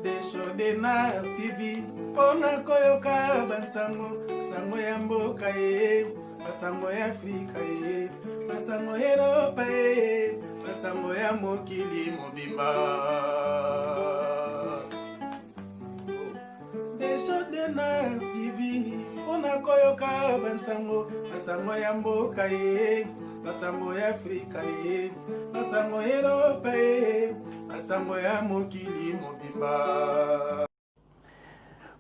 Desho TV mpona koyoka bansango, sango ya mboka ye, basango ya Afrika ye, basango ya Eropa ye, basango ya mokili mobimba. Desho TV mpona koyoka bansango, basango ya mboka ye, basango ya Afrika ye, basango ya Eropa ye, basango ya mokili mobimba.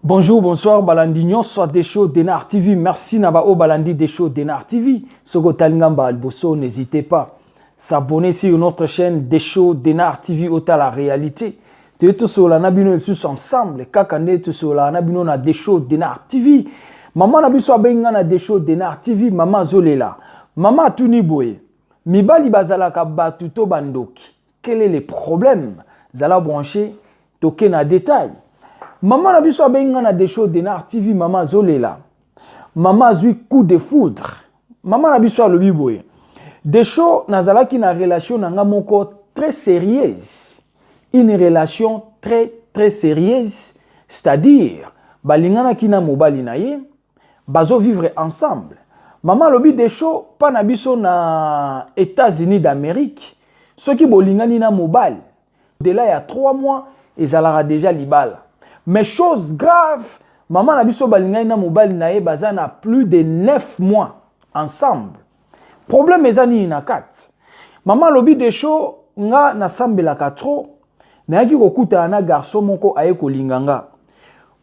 Bonjour, bonsoir, balandi nyonso Desho Denar TV. Merci na ba o balandi Desho Denar TV. Soko talingamba alboso, n'hésitez pas. S'abonner sur notre chaîne Desho Denar TV ota la réalité. Toye tosolola na bino lisusu ensemble kaka nde tosolola na bino na Desho Denar TV. Mama na biso abengi nga na Desho Denar TV, mama azolela. Mama atuni boye, mibali bazalaka bato to bandoki? Quel est le problème? Zala branché, toke na détail. Mama na biso abengi nga na Desho Denar TV, mama azolela. Mama azwi coup de foudre. Mama na biso alobi boye, Desho, nazalaki na relation na nga moko très sérieuse. Une relation très très sérieuse, c'est-à-dire balinganaki na mobali na ye, bazo vivre ensemble. Mama alobi, Desho, pa na biso na États-Unis d'Amérique, soki bolingani na mobali, délai ya 3 mois ezalaka déjà libala. Mais chose grave, mama na biso balingani na mobali na ye, baza na plus de 9 mois ensemble. Problème eza nini na kati? Mama alobi, Desho, nga nasambelaka trop, nayaki kokutana na garçon moko aye kolinga nga.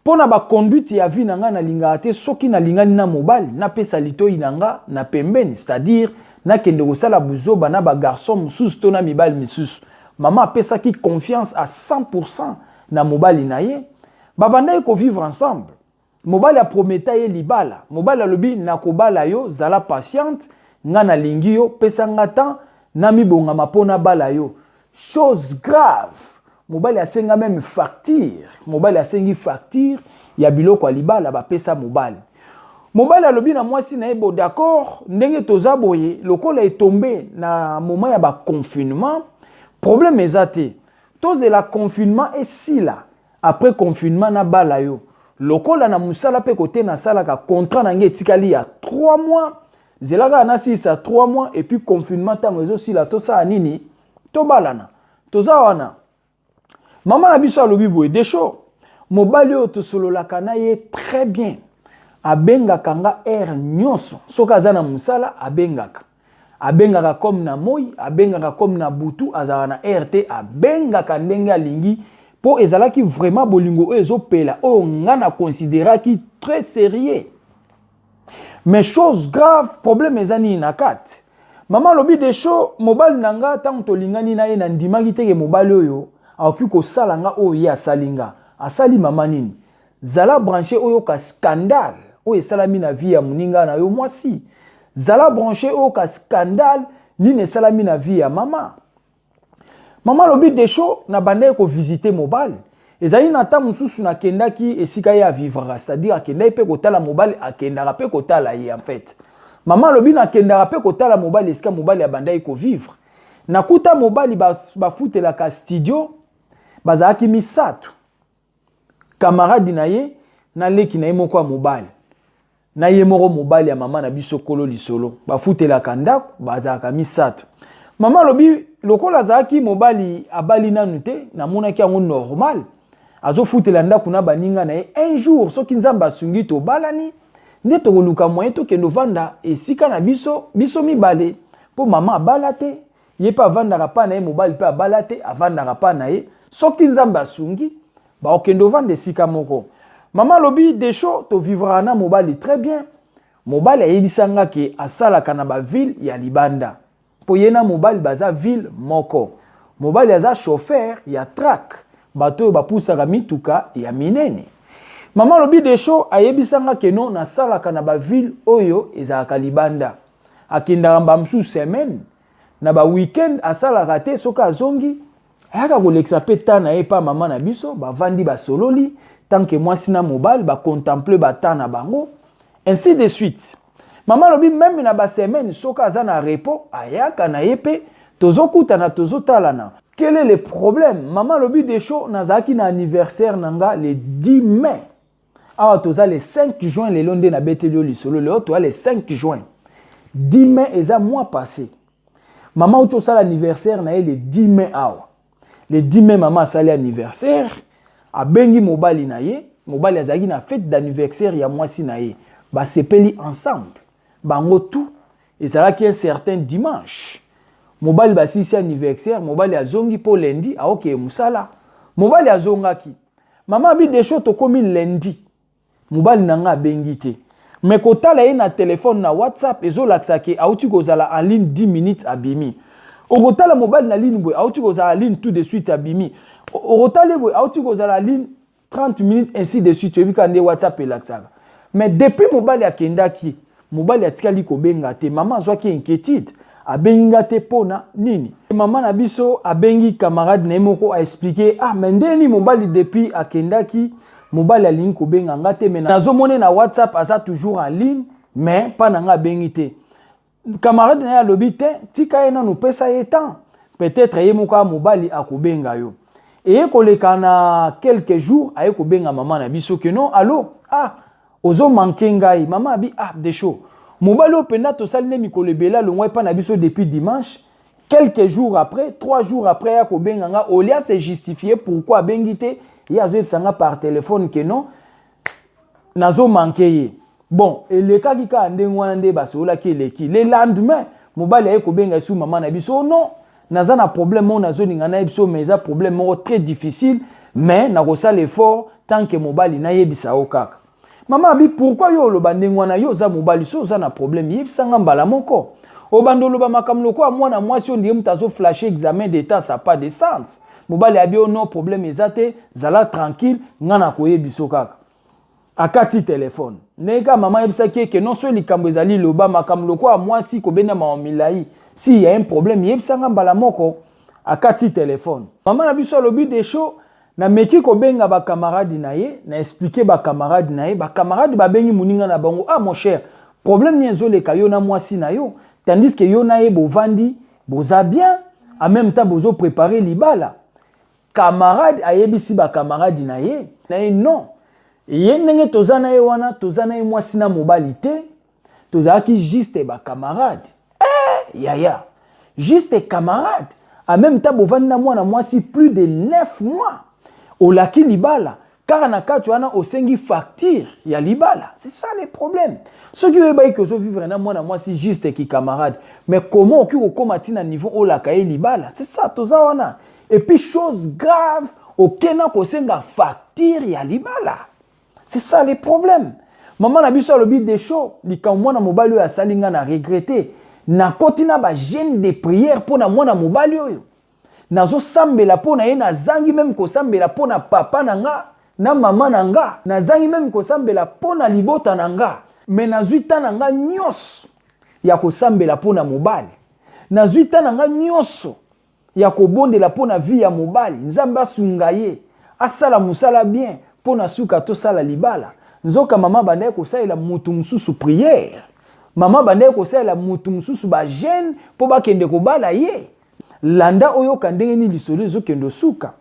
Mpo na baconduite ya vie na ngai, nalingaka te soki nalingani na mobali, napesa litoi na nga na pembeni, c'est-à-dire nakende kosala buzoba na bagarçon mosusu to na mibali misusu. Mama apesaki confiance à 100% na mobali na ye, babandaki kovivre ensemble. Mobali aprometa ye libala. Mobali alobi: "Nakobala yo, zala patiente, nga nalingi yo, pesa nga temps namibongama mpo nabala yo." Chose grave, mobali asenga même facture. Mobali asengi facture ya biloko ya libala, bapesa mobali. Mobali alobi na mwasi na ye: "Bo d'accord, ndenge toza boye, lokola etombe na moment ya baconfinement, problème eza te, tozela confinement esila, après confinement nabala yo. Lokola na mosala mpe kote nasalaka, contrat na ngai etikali ya 3 mois, zela kaka nasilisa 3 mois et puis confinement ntango ezosila, tosala nini? Tobalana." Toza wana, mama na biso alobi boye: "Desho, mobali oyo tosololaka na ye très bien, abengaka nga heure nyonso. Soki aza na mosala, abengaka, abengaka comme na moi, abengaka comme na butu, azalaka na heure te, abengaka ndenge alingi." Mpo ezalaki vraiment bolingo oyo ezopela, oyo nga na considéraki très sérieux. Mais chose grave, problème eza nini na kati? Mama alobi: "Desho, mobali na nga, ntango tolingani na ye, nandimaki teke mobali oyo akoki kosala nga oyo ye asali nga." Asali mama nini? Zala branché, oyoka scandale oyo esalami na vie ya moninga na yo mwasi. Zala branché, oyoka scandale nini esalami na vie ya mama. Mama alobi: "Desho, na bandaki kovisite mobali, ezali na ntango mosusu nakendaki esika ye avivraka, c'est-à-dire akendaki mpe kotala mobali, akendaka mpe kotala ye. En fait, mama alobi, nakendaka mpe kotala mobali esika mobali abandaki kovivre. Nakuta mobali bafutelaka studio, bazalaki misato, camarade na ye na leki na ye moko ya mobali na ye moko mobali ya mama na biso kolo lisolo. Bafutelaka ndako, bazalaka misato." Mama alobi, lokola azalaki mobali abali nanu te, namonaki yango normal, azofutela ndako na baninga na ye. Un jour, soki Nzambe asungi, tobalani, nde tokoluka moyen tokende ovanda esika na biso, biso mibale. Mpo mama abala te, ye mpe avandaka mpa na ye, mobali mpe abala te, avandaka mpa na ye. Soki Nzambe asungi, bakokende ovanda esika moko. Mama alobi: "Desho, tovivraka na mobali très bien. Mobali ayebisanga ke asalaka na baville ya libanda, mpo ye na mobali baza ville moko. Mobali aza chauffeur ya truck, bato oyo bapusaka mituka ya minene. Mama alobi: "Desho, ayebisanga ke no, nasalaka na baville oyo ezalaka libanda, akendaka bamosusu semaine na baweekend, asalaka te. Soki azongi, ayaka kolekisa mpe temps na ye epa mama na biso, bavandi, basololi tant que mwasi na mobali, bacontemple batemps na bango, ainsi de suite." Mama alobi, même na basemaine, soki aza na repos, ayaka na ye mpe, tozokutana, tozotalana. Quel est le problème? Mama alobi, Desho, nazalaki na anniversaire na nga le 10 mai. Awa toza le 5 juin. Lelo nde nabeteli yo lisolo, lelo toza le 5 juin. 10 mai eza mois passé. Mama auti osala anniversaire na ye le 10 mai. Awa le 10 mai, mama asali anniversaire, abengi mobali na ye. Mobali azalaki na fête d'anniversaire ya mwasi na ye, basepeli ensemble bango tout. Ezalaki un certain dimanche. Mobali basilisi anniversaire, mobali azongi mpo lundi aokeye mosala. Mobali azongaki. Mama abi, Desho, tokomi lundi, mobali na nga abengi te, me kotala ye na telefone, na WhatsApp, ezolakisa ke auti kozala en ligne 10 minutes, abimi. Okotala mobali na ligne boye, auti kozala en ligne, tout de suite abimi. Okotala ye boye, auti kozala en ligne 30 minutes, ainsi de suite. Oyebi kaka nde WhatsApp elakisaka. Mais depuis mobali akendaki, mobali atikali kobenga te. Mama azwaki inquiétude, abengi nga te mpo na nini? Mama na biso abengi camarade na ye moko, aexpliquer: ah, mais ndeni mobali depuis akendaki, mobali alingi kobenga nga te, mais nazomona na WhatsApp aza toujours en ligne, mais mpa na nga abengi te. Camarade na ye alobi: te, tika ye nanu, pesa ye temps, peut-être ye moko ya mobali akobenga yo. Eye koleka na quelques jours, aye kobenga mama na biso ke non, allo, ah, ozomanquer ngai. Mama abi: ah, Desho, mobali oyo mpenza tosali nde mikolo ebele, alongwa epa na biso depuis dimanche. Quelques jours après, 3 jours après, ya kobenga nga, au lieu se justifier pourquoi abengi te, ye azoyebisa nga par téléphone ke non, nazomanquer ye. Bon, elekaki kaka ndenge wana nde basololaki. Eleki le lendemain, mobali aye kobenga esu mama na biso: oh non, naza na problème moko, nazolinga nayebi so, mais eza problème moko très difficile, mais nakosala effort tant que mobali nayebisa yo kaka. Mama abi: pourquoi yo oloba ndenge wana? Yo oza mobali, so oza na problème, yebisanga mbala moko. Obanda oloba makambo lokola mwana mwasi oyo ndenge moto azoflasher examen d'état, ça pas de sens. Mobali abi: oh non, problème eza te, zala tranquille, nga na koyebiso kaka. Akati telefone. Ndenge kaka mama ayebisaki eke non, so likambo ezali, loba. Makambo lokola mwasi kobenda mawa milai, si ya un problème, yebisanga mbala moko. Akati telefone. Mama na biso alobi: Desho, nameki kobenga bacamarade na ye, na expliquer bacamarade na ye. Bacamarade babengi moninga na bango: ah, mon cher, problème nini ezoleka yo na mwasi na yo, tandis que yo na ye bovandi, boza bien, en même temps bozopréparer libala? Camarade ayebisi bacamarade na ye: non, ye ndenge toza na ye wana, toza na ye mwasi na mobali te, tozalaki juste bacamarade. Eh, yaya, juste camarade, en même temps bovandi na mwana mwasi plus de 9 mois, olaki libala, kaka na kati wana osengi facture ya libala? C'est ça le problème. Soki oyebaki ozovivre na mwana mwasi juste ki camarade, mais comment okoki kokóma ntina niveau olaka ye libala? C'est ça toza wana. Et puis, chose grave, okenda kosenga facture ya libala. C'est ça le problème. Mama na biso alobi: Desho, likambo mwana mobali oyo asali nga, na regretter. Nakoti na bajeûne de prière mpo na mwana mobali oyo, nazosambela mpo na ye. Nazangi même kosambela mpo na papa na nga na mama na nga, nazangi même kosambela mpo na libota na nga, mais nazwi ta na nga nyonso ya kosambela mpo na mobali, nazwi ta na nga nyonso ya kobondela mpo na vie ya mobali, Nzambe asunga ye, asala mosala bien, mpo na suka tosala libala. Nzoka mama bandaki kosalela motu mosusu prière, mama bandaki kosalela motu mosusu bajeûne mpo bakende kobala ye. Landa, oyoka ndenge nini lisolo ezokende osuka.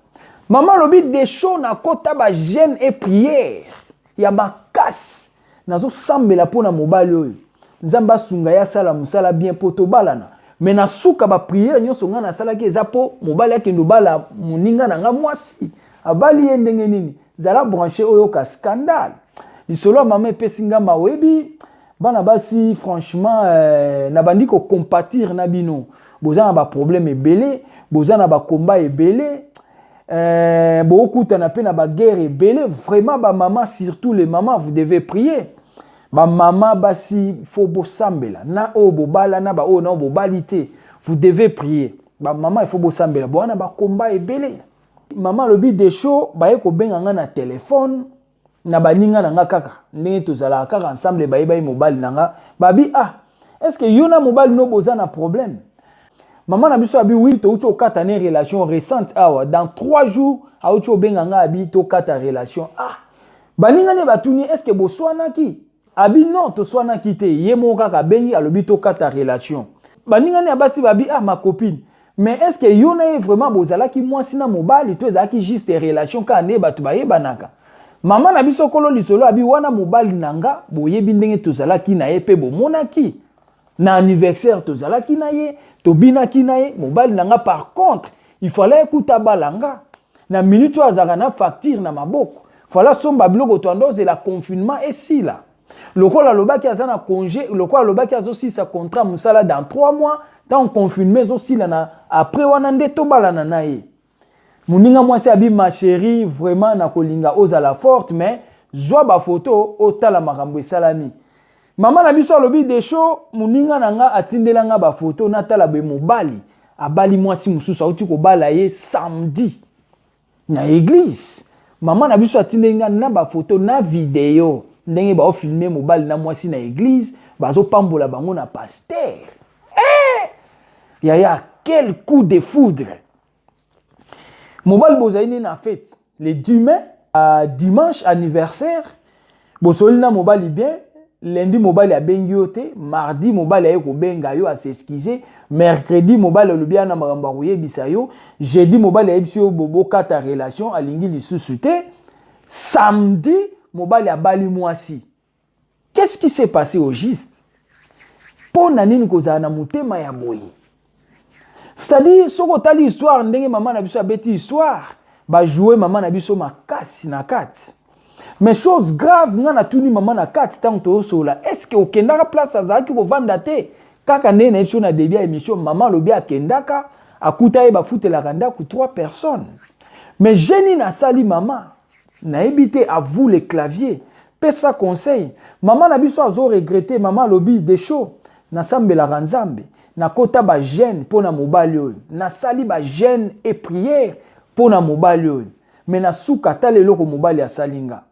Mama alobi: Desho, nakota bajeûne et prière ya makasi, nazosambela mpo na mobali oyo, Nzambe asunga ye, asala mosala bien mpo tobalana. Mais na suka, baprière nyonso ngai nasalaki eza mpo mobali akende obala moninga na nga mwasi. Abali ye ndenge nini? Zala branché, oyoka scandale. Lisolo ya mama epesi nga mawa. Oyebi, bana basi, franchement, nabandi kocompatir na bino. Boza na baproblème ebele, boza na bakomba ebele, bokutana mpe na baguerre ebele. Vraiment, bamama, surtout les mamans, vous devez prier. Bamama basi, faut bosambela na oyo bobala, na baoyo na oyo bobali te. Vous devez prier. Bamama, il faut bosambela, boza na bakomba ebele. Mama alobi: Desho, baye kobenga nga na telefone na baninga na nga, kaka ndenge tozalaka kaka ensemble, bayeba ye mobali na nga. Babi: ah, est ce que yo na mobali no boza na problème? Mama na biso abi: oui, touti okata ne relation récente awa, dans 3 jours auti obenga nga, abi tokata relation. Ah, baninga ne batuni: est ce que boswanaki? Abi: non, toswanaki te, ye moko kaka abengi, alobi tokata relation. Baninga ne ya basi babi: ah, ma copine, Mais est ce que yo na ye vraiment bozalaki mwasi na mobali to ezalaki juste relation kaka nde bato bayebanaka? Mama na biso kolo lisolo abi wana mobali na nga, boyebi ndenge tozalaki na ye mpe bomonaki na anniversaire tozalaki na ye, tobinaki na ye, mobali na nga. Par contre, il fallait ekuta bala nga na minute oyo azalaka na facture na maboko, fallait asomba biloko. Toanda ozela confinement esila. Lokola alobaki aza na congé, lokola alobaki azosilisa contrat mosala dans 3 mois, ntango confinement ezosila na après wana nde tobalana na ye. Moninga mwasi abi: "Ma chérie, vraiment nakolinga ozala forte, mais zwa bafoto otala makambo esalami." Mama na biso alobi: "Desho, moninga na nga atindela nga bafoto, natala boye, mobali abali mwasi mosusu, auti kobala ye samedi na église. Mama na biso atindeli nga na bafoto na video ndenge baofilme mobali na mwasi na église, bazopambola bango na pasteur." Eh! Yaya, quel coup de foudre! Mobali bozali nini na fête le 10 mai, dimanche anniversaire, bosoli na mobali bien. Lundi mobali abengi yo te. Mardi mobali aye kobenga yo, as'excuse. Mercredi mobali alobi ana makambo akoyebisa yo. Jeudi mobali ayebisi yo bokata relation, alingi lisusu te. Samedi mobali abali mwasi. Qu'est-ce qui s'est passé au juste? Mpo na nini kozala na motema ya boye? C'est-à-dire, soki otali histoire ndenge mama na biso abeti histoire, bajoue mama na biso makasi na kati. Mais chose grave, nga natuni mama na kati ntango tozosola: "Est ce que okendaka place azalaki kovanda te?" Kaka ndenge na ye biso na début ya émission, mama alobi akendaka, akuta ye bafutelaka ndako trois personnes. Mais geni nasali mama, nayebi te. À vous les claviers, pesa conseil. Mama na biso azoregretter. Mama alobi: "Desho, nasambelaka Nzambe, nakota bajeûne mpo na mobali oyo, nasali bajeûne et prière mpo na mobali oyo, mais nasuka, tala eloko mobali asali nga.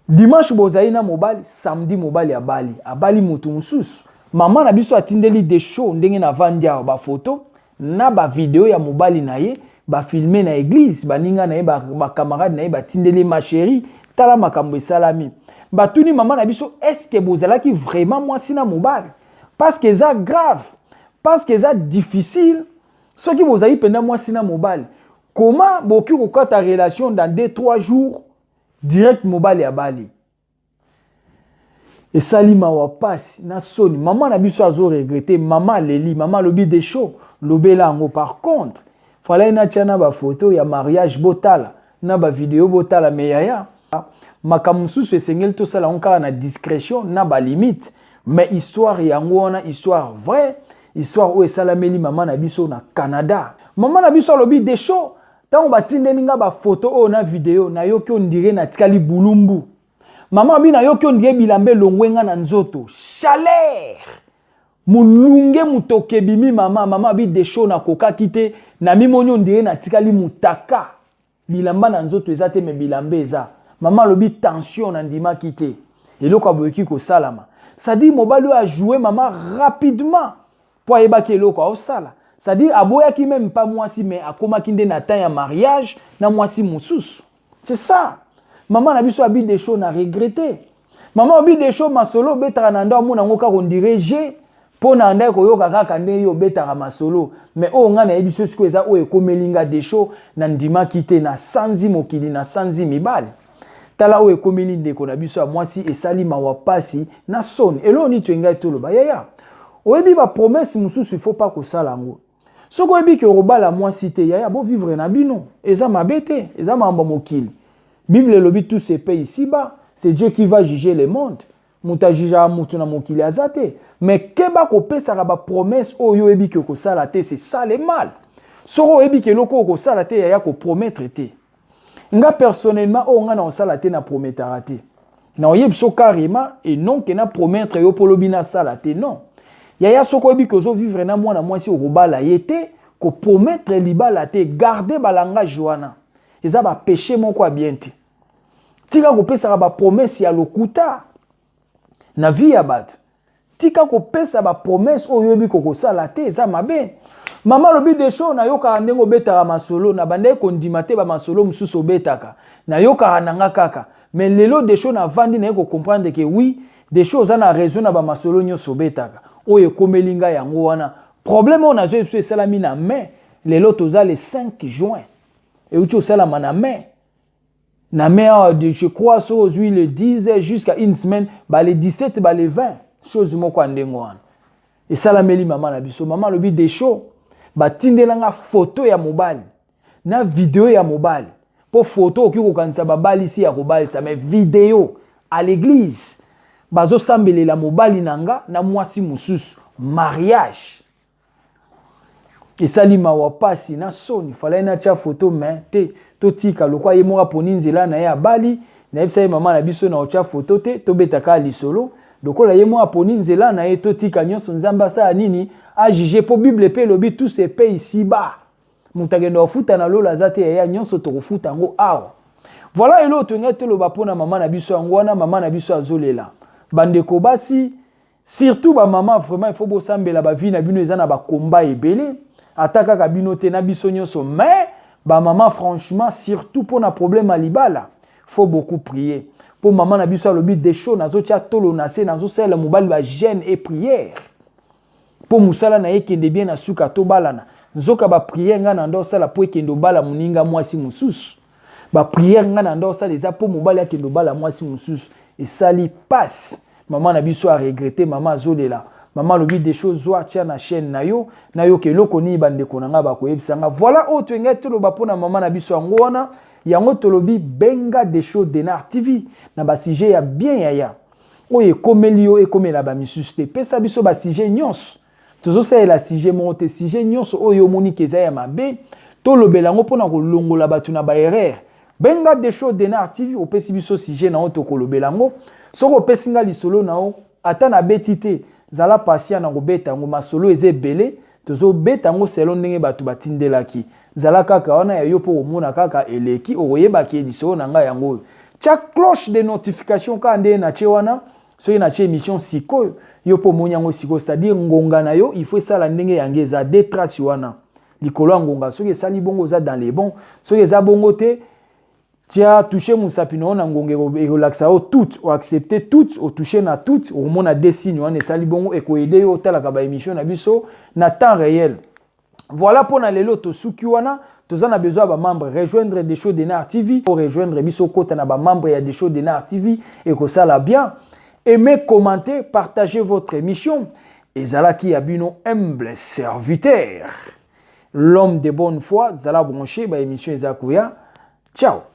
Dimanche bozali na mobali, samedi mobali abali, abali motu mosusu." Mama na biso atindeli Desho ndenge navandi awa bafoto na bavideo ya mobali na ye bafilme na église. Baninga na ye, bacamarade na ye batindeli: "Ma chérie, tala makambo esalami." Batuni mama na biso: "Est-ce bozalaki vraiment mwasi na mobali? Parce que eza grave, parce que eza difficile. Soki bozali mpenza mwasi na mobali, comment bokoki kokata relation dans 2 3 jours, direct mobali abali?" Esali mawa, pasi na soni. Mama na biso azoregretter, mama aleli. Mama alobi: "Desho, lobela yango. Par contre, fallait natia na bafoto ya mariage botala, na bavideo botala. Mais yaya, makambo mosusu esengeli tosala yango kaka na discrétion na balimite." Mais histoire yango wana, histoire vraie, histoire oyo esalameli mama na biso na Canada. Mama na biso alobi: "Desho, ntango batindeli nga bafoto oyo na video, nayoki on dirait natikali bulumbu." Mama abi: "Nayoki on dirait bilamba elongwe nga na nzoto, chaleur, molunge, motoki ebimi." Mama abi: "Desho, nakokaki te, namimoni on dirait natikali mutaka, bilamba na nzoto eza te, mais bilamba eza." Mama alobi: "Tension, nandimaki te eloko aboyoki kosalama." C'est-à-dire, mobali oyo ajoue mama rapidement mpo ayebaki eloko aosala. C'est-à-dire, aboyaki même pas mwasi, mais akomaki nde na temps ya mariage na mwasi mosusu. C'est ça. Mama na biso abi: "Desho, na regretter." Mama abi: "Desho, masolo obetaka na ndo amona yango kaka on dirait je mpo na ndai koyoka kaka ndenge yo obetaka masolo, mais oyo ngai nayebi so sikoyo eza oyo ekomeli nga. Desho, nandimaki te, nasanzi mokili, nasanzi mibali. Tala oyo ekomeli ndeko na biso ya mwasi." Esali mawa, pasi na soni. Eloko nini toyengai toloba? Yaya, oyebi bapromesse mosusu, il faut pas kosala yango. Soki oyebi ke okobala mwasi te, yaya, bovivre na bino, eza mabe te, eza makambo mokili. Bible elobi: "Tout se paye ici-bas, c'est Dieu qui va juger le monde." Moto ajugeaka motu na mokili aza te. Mais keba kopesaka bapromesse oyo oyebi ke okosala te, c'est ça le mal. Soki oyebi ke eloko oyo okosala te, yaya, kopromettre te. Nga personnellement, oyo nga na kosala te, na prometaka te. Na oyebi so carrément et non ke na promettre yo mpo lobi nasala te. Non, yaya, soki oyebi ke ozovivre na mwana mwasi, okobala ye te, kopromettre libala te. Garde balangage wana, eza bapéché moko ya bien te. Tika kopesaka bapromesse ya lokuta na vie ya bato. Tika kopesa bapromesse oyo oyebi kokosala te, eza mabe. Mama alobi: "Desho, nayokaka ndenge obetaka masolo, na bandaki kondima te. Bamasolo mosusu obetaka, nayokaka na nga kaka. Mais lelo, Desho, navandi, naye kocomprendre ke oui, Desho, oza na raison na bamasolo nyonso obetaka. Oyo ekomeli ngai yango wana. Problème oyo nazwi biso esalami na mai, lelo toza le 5 juin, euti osalama na mai. Na mai awa, je crois, soki ozwi le 10 jusqu'à une semaine, ba le 17, ba le 20, chose moko ya ndenge wana esalameli mama na biso. Mama alobi: "Desho, batindelanga foto ya mobali na video ya mobali." Mpo foto okoki kokanisa babalisi ya kobalisa, mais video à l'église, bazosambelela mobali na nga na mwasi mosusu, mariage. Esali mawa, pasi na soni. Falai natya foto, mais te, totika lokwa ye moko aponi nzela na ye, abali. Nayebisa ye mama na biso na otya foto te, tobetaka lisolo lokola ye moko aponi nzela na ye. Totika nyonso, Nzambe asala nini, ajuge, mpo Bible mpe elobi: "Tout se paie ici-bas." Moto akende kofuta na lola aza te, yaya. Nyonso tokofuta yango awa. Voilà, eloko tolingai toloba mpona mama na biso yango wana. Mama na biso azolela. Bandeko basi, surtout bamama, vraiment il faut bosambela. Bavie na bino eza na bakomba ebele, ata kaka bino te, na biso nyonso. Mais bamama, franchement, surtout mpona problème ya libala, faut beaucoup prier. Mpo mama na biso alobi: "Desho, nazotia tolo na se, nazosalela mobali bajeûne et prière mpo mosala na ye ekende bien, na suka tobalana. Nzoka baprière ngai na ndo osala mpo ekende obala moninga mwasi mosusu, baprière ngai na ndo osala eza mpo mobali akende obala mwasi mosusu." Esali pasi, mama na biso aregretter. Mama azolela. Mama alobi: "Des choses zwa, tia na chaîne na yo, nayoka eloko nini bandeko na ngai bakoyebisa nga." Voilà, oyo toyengai toloba mpona mama na biso yango wana. Yango tolobi: benga Desho Denar TV na basujet ya bien, yaya. Oyo ekomeli yo, ekomela bamisusu te. Pesa biso basujet nyonso, tozosalela sujet moko te. Sujet nyonso oyo omoniki eza ya mabe, tolobela yango mpona kolongola bato na baerreur. Benga Desho Denar TV, opesi biso sujet na yo, tokolobela yango. Soki opesi nga lisolo na yo, ata nabeti te, zala patient na kobeta yango. Masolo eza ebele, tozobeta yango selon ndenge bato batindelaki. Zala kaka wana ya yo mpo komona kaka eleki, okoyebaki lisolo na ngai yango oyo. Tia cloche de notification kaka ndenge natie wana. Soki natie émission sikoyo, yo mpo omoni yango sikoyo, c'est-à-dire ngonga na yo il faut esala ndenge yango eza de trace wana likolo ya ngonga. Soki esali bongo, oza dans les bons. Soki eza bongo te, tia touche mosapi na yo na ngonga, ekolakisa yo tout, oaccepte tout, otouche na tout, okomona de signe wana esali bongo, ekoaider yo otalaka baémission na biso na temps réel. Voilà, mpo na lelo tosuki wana. Toza na besoin ya bamembre. Rejoindre Desho Denar TV, rejoindre biso, okota na bamembre ya Desho Denar TV, ekosala bien. Aimez, commentez, partagez votre émission. Ezalaki ya bino humble serviteur, l'homme de bonne foi. Zala branché, baémission eza koya. Ciao.